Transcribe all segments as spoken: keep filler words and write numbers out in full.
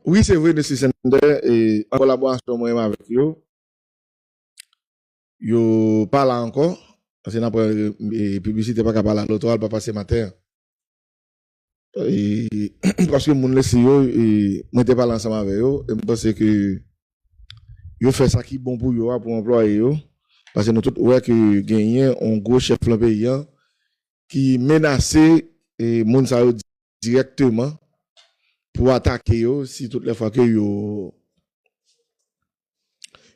Wi, se vre, Nesly Center, e, an kolaborasyon mwen menm avèk yo, yo pa la ankò. Paske n ap pran, e, piblisite, pa ka pale a lotwa, l pa pase maten an. E, paske moun Nesly yo, e, mwen te pale ansanm avè yo, e m panse ke yo fè sa ki bon pou yo a, pou anplwaye yo. Paske nou tout wè ke genyen yon gwo chèf lan peyi an ki menase, e, moun sa yo dirèkteman pou atake yo si tout lè fwa ke yo,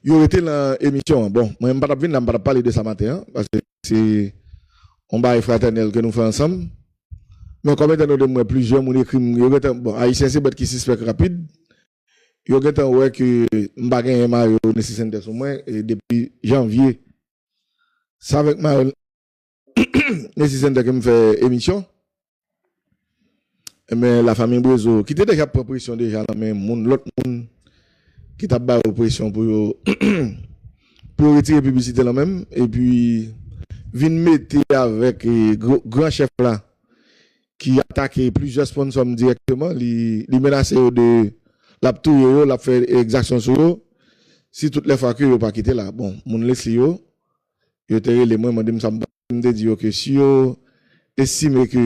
yo rete nan emisyon an. Bon, mwen, m pa t ap vin la, m pa t ap pale de sa maten an, paske se yon bagay fratènèl ke nou fè ansanm. Men kòm etan donne, m wè plizyè moun ekri m, yo gentan, bon, Ayisyen se bèt ki sispèk rapid. Yo gentan wè ke m pa genyen mayo Nesly Center sou mwen, e depi janvye. Se avèk mayo Nesly Center ke m fè emisyon. Ebyen, Lafanmi Brezo, ki te deja pran presyon deja nan men moun, lòt moun ki t ap ba yo presyon pou yo, pou yo retire piblisite lan menm, epi vin mete avèk, e, gro-, gran chèf la, ki atake plizyè sponsò m dirèkteman, li, li menase yo de, l ap touye yo, l ap fè egzaksyon sou yo, si tout lè fwa ke yo pa kite la. Bon, moun Nesly yo, yo te rele mwen, mande m sa m panse, m te di yo ke si yo estime ke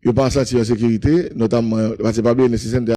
yo pa santi yo an sekirite, notamman, paske pa bliye, Nesly Center